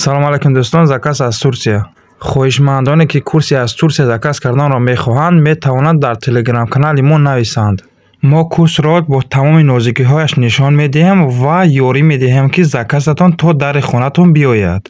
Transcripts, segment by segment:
Салом алайкум, дӯстон. Заказ аз Турсия. Хоҳишмандоне, ки курси аз Турсия заказ карданро мехоҳанд, метавонанд дар телеграм-канали мо нависанд. Мо курсро бо тамоми нозукиҳояш нишон медиҳем ва ёрӣ медиҳем, ки заказатон то дари хонатон биёяд.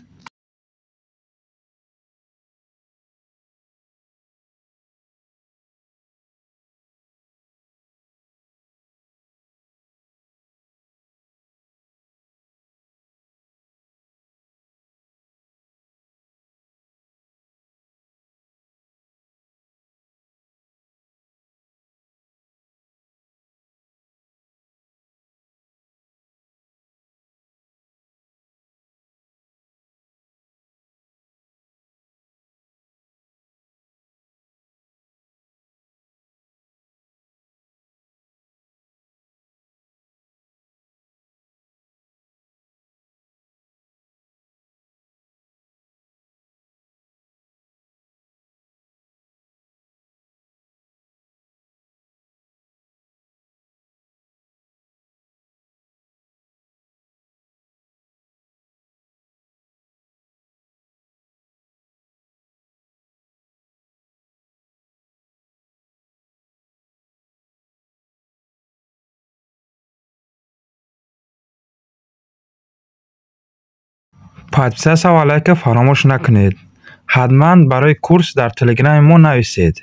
Подписаться ва лайка фаромӯш накунед. Ҳатман барои курс дар телеграми мо нависед.